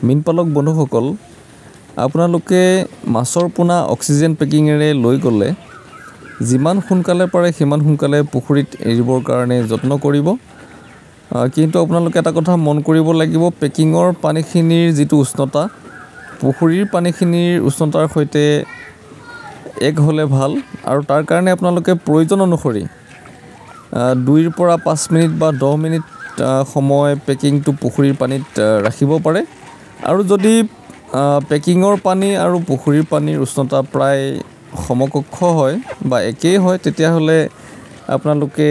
মীনপালক বন্ধুসকল, আপোনালোকে মাছৰ পোনা অক্সিজেন পেকিঙেৰে লৈ গ'লে যিমান সোনকালে পাৰে সিমান সোনকালে পুখুৰীত এৰিবৰ কাৰণে যত্ন কৰিব। কিন্তু আপোনালোকে এটা কথা মন কৰিব লাগিব, পেকিঙৰ পানীখিনিৰ যিটো উষ্ণতা পুখুৰীৰ পানীখিনিৰ উষ্ণতাৰ সৈতে এক হ'লে ভাল। আৰু তাৰ কাৰণে আপোনালোকে প্ৰয়োজন অনুসৰি 2ৰ পৰা 5 মিনিট বা 10 মিনিট সময় পেকিংটো পুখুৰীৰ পানীত ৰাখিব পাৰে। আৰু যদি পেকিঙৰ পানী আৰু পুখুৰীৰ পানীৰ উষ্ণতা প্ৰায় সমকক্ষ হয় বা একেই হয়, তেতিয়াহ'লে আপোনালোকে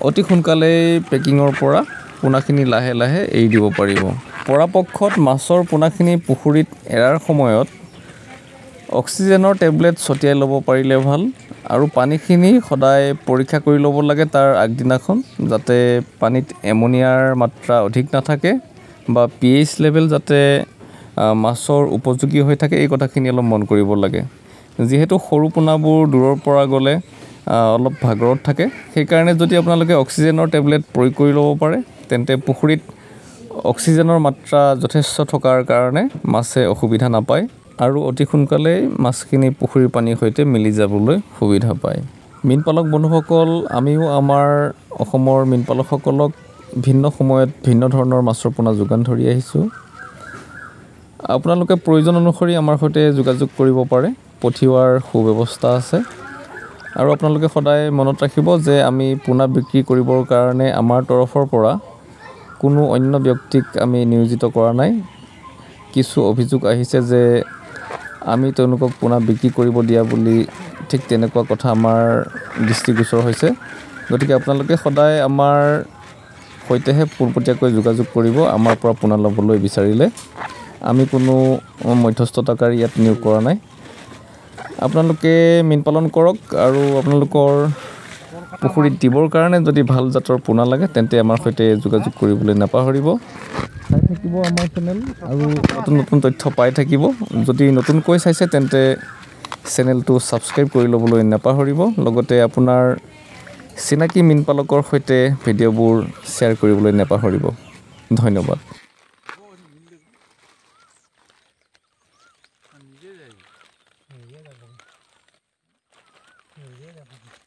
অতি সোনকালেই পেকিঙৰ পৰা পোনাখিনি লাহে লাহে এৰি দিব পাৰিব। পৰাপক্ষত মাছৰ পোনাখিনি পুখুৰীত এৰাৰ সময়ত অক্সিজেনৰ টেবলেট ছটিয়াই ল'ব পাৰিলে ভাল। আৰু পানীখিনি সদায় পৰীক্ষা কৰি ল'ব লাগে তাৰ আগদিনাখন, যাতে পানীত এমনিয়াৰ মাত্ৰা অধিক নাথাকে বা পি এইচ লেভেল যাতে মাছৰ উপযোগী হৈ থাকে, এই কথাখিনি অলপ মন কৰিব লাগে। যিহেতু সৰু পোনাবোৰ দূৰৰ পৰা গ'লে অলপ ভাগৰত থাকে, সেইকাৰণে যদি আপোনালোকে অক্সিজেনৰ টেবলেট প্ৰয়োগ কৰি ল'ব পাৰে তেন্তে পুখুৰীত অক্সিজেনৰ মাত্ৰা যথেষ্ট থকাৰ কাৰণে মাছে অসুবিধা নাপায় আৰু অতি সোনকালেই মাছখিনি পুখুৰীৰ পানীৰ সৈতে মিলি যাবলৈ সুবিধা পায়। মীনপালক বন্ধুসকল, আমিও আমাৰ অসমৰ মীনপালকসকলক ভিন্ন সময়ত ভিন্ন ধৰণৰ মাছৰ পোনা যোগান ধৰি আহিছোঁ। আপোনালোকে প্ৰয়োজন অনুসৰি আমাৰ সৈতে যোগাযোগ কৰিব পাৰে, পঠিওৱাৰ সুব্যৱস্থা আছে। আৰু আপোনালোকে সদায় মনত ৰাখিব যে আমি পোনা বিক্ৰী কৰিবৰ কাৰণে আমাৰ তৰফৰ পৰা কোনো অন্য ব্যক্তিক আমি নিয়োজিত কৰা নাই। কিছু অভিযোগ আহিছে যে আমি তেওঁলোকক পোনা বিক্ৰী কৰিব দিয়া বুলি, ঠিক তেনেকুৱা কথা আমাৰ দৃষ্টিগোচৰ হৈছে। গতিকে আপোনালোকে সদায় আমাৰ সৈতেহে পোনপটীয়াকৈ যোগাযোগ কৰিব আমাৰ পৰা পোনা ল'বলৈ বিচাৰিলে। আমি কোনো মধ্যস্থতাকাৰী ইয়াত নিয়োগ কৰা নাই। আপোনালোকে মীন পালন কৰক আৰু আপোনালোকৰ পুখুৰীত দিবৰ কাৰণে যদি ভাল জাতৰ পোনা লাগে তেন্তে আমাৰ সৈতে যোগাযোগ কৰিবলৈ নাপাহৰিব। চাই থাকিব আমাৰ চেনেল আৰু নতুন নতুন তথ্য পাই থাকিব। যদি নতুনকৈ চাইছে তেন্তে চেনেলটো ছাবস্ক্ৰাইব কৰি ল'বলৈ নাপাহৰিব। লগতে আপোনাৰ চিনাকি মীনপালকৰ সৈতে ভিডিঅ'বোৰ শ্বেয়াৰ কৰিবলৈ নাপাহৰিব। ধন্যবাদ। নিজে যাব।